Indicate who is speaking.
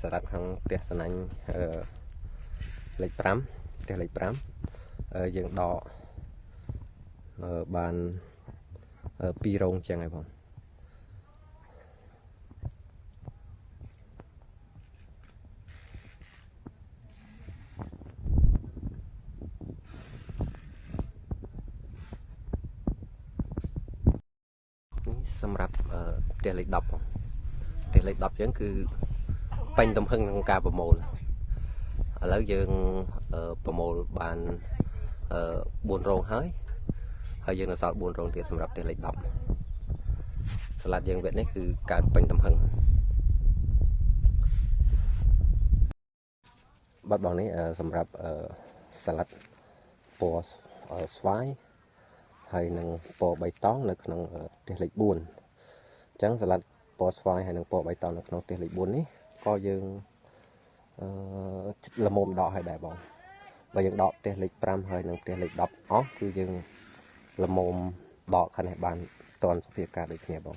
Speaker 1: សាឡាត់ក្នុងផ្ទះសណាញ់លេខ5ផ្ទះលេខ5យើងដកបាន2រោងចឹងហើយបងសម្រាប់ផ្ទះលេខ10បងផ្ទះលេខ10ចឹងគឺពេញទំហឹងក្នុងការប្រមូលឥឡូវយើងប្រមូលបាន4រោងហើយហើយយើងនៅសល់4រោងទៀតសម្រាប់ផ្ទះលេខ10សាឡាត់យើងវគ្គនេះគឺកើតពេញទំហឹងបាត់បងនេះសម្រាប់សាឡាត់ពណ៌ស្វាយហើយនឹងពណ៌បៃតងនៅក្នុងផ្ទះលេខ4អញ្ចឹងសាឡាត់ពណ៌ស្វាយហើយនឹងពណ៌បៃតងនៅក្នុងផ្ទះលេខ4នេះក៏យើងល្មមដកឲ្យដែរបងបើយើងដកផ្ទះលេខ5ហើយនឹងផ្ទះលេខ10អស់គឺយើងល្មមដកខាងនេះបានតាន់សភាពការដូចគ្នាបង